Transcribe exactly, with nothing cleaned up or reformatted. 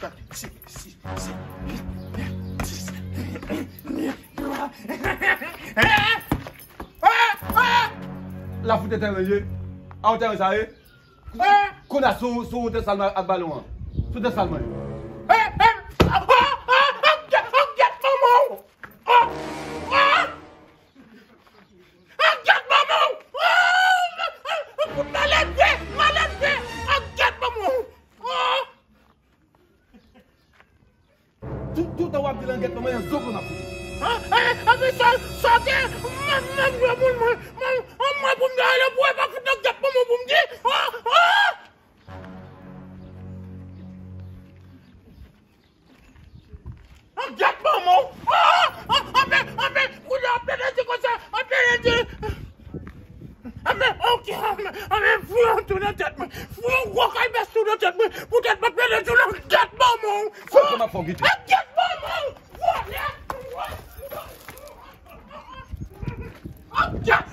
kat, senk, sis, sèt, uit, nèf, dis, onz, twaz. La fout tèt mwen ye. A w tèt sa ye. Kounye a sou, sou tèt sal mwen ak balon an. Sou tèt sal mwen. An gyèt manman w. An gyèt manman w. Malèt vye, malèt vye. An gyèt manman w. Tout, tout tan w ap di langèt manman, yon zoklo m ap fout ou. Epi sa, sa te, mwen, mwen, mwen, mwen, mwen, mwen, mwen, pou m ta ale pou e pa fout langèt manman pou m di. Langèt manman w. Anben, anben, kounye a ap pede di konsa, ap pede di. Anben, oke, anben, anben, fout yon tou nan tèt mwen. Fout yon gwo kalbès tou nan tèt mwen. Poutèt m ap pede tou langèt manman w. Sa kòman fò gite? Langèt manman w. Vòlè. Langèt